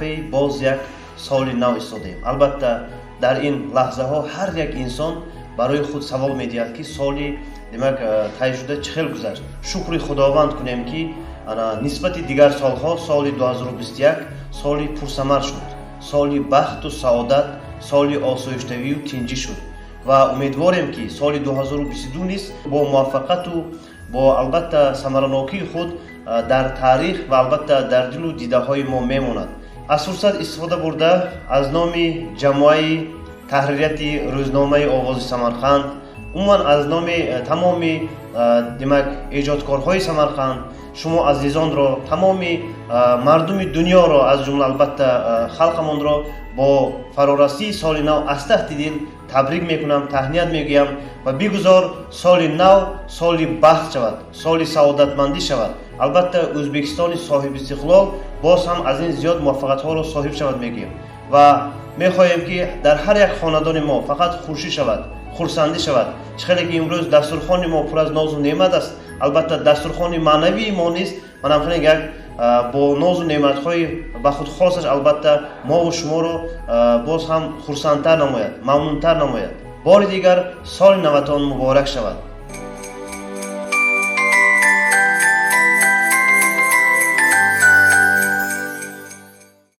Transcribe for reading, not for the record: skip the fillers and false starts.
арафаи боз як соли нав истодаем. Албатта, дар ин лаҳзаҳо ҳар як инсон барои худ савол медиҳад, ки соли, демак, тай шуда чӣ хел гузашт. Шукри Худованд кунем, ки нисбати дигар солҳо соли 2021 соли пурсамар шуд, соли бахту саодат, соли осоиштавию тинҷӣ шуд ва умедворем, ки соли 2022 низ бо муваффақату бо, албатта, самаранокии худ дар таърих ва, албатта, дар дилу дидаҳои мо мемонад. Аз фурсат истифода бурда, аз номи ҷамоаи таҳририяти рӯзномаи «Овози Самарқанд», умуман аз номи тамоми, демак, эҷодкорҳои Самарқанд, шумо азизонро, тамоми мардуми дунёро, аз ҷумла, албатта, халқамонро бо фарорасии соли нав аз таҳти дил табрик мекунам, таҳният мегӯям ва бигузор соли нав соли бахт шавад, соли саодатмандӣ шавад. Албатта, Ӯзбекистони соҳибистиқлол боз ҳам аз ин зиёд муваффақиятҳоро соҳиб шавад мегӯем ва мехоҳем, ки дар ҳар як хонадони мо фақат хушӣ шавад, хурсандӣ шавад. Чӣ хеле ки имрӯз дастурхони мо пур аз нозу неъмат аст, албатта, дастурхони маънавии мо низ манамхеле як бо нозу неъматҳои ба худ хосаш, албатта, мову шуморо боз ҳам хурсандтар намояд, мамнунтар намояд. Бори дигар соли наватон муборак шавад.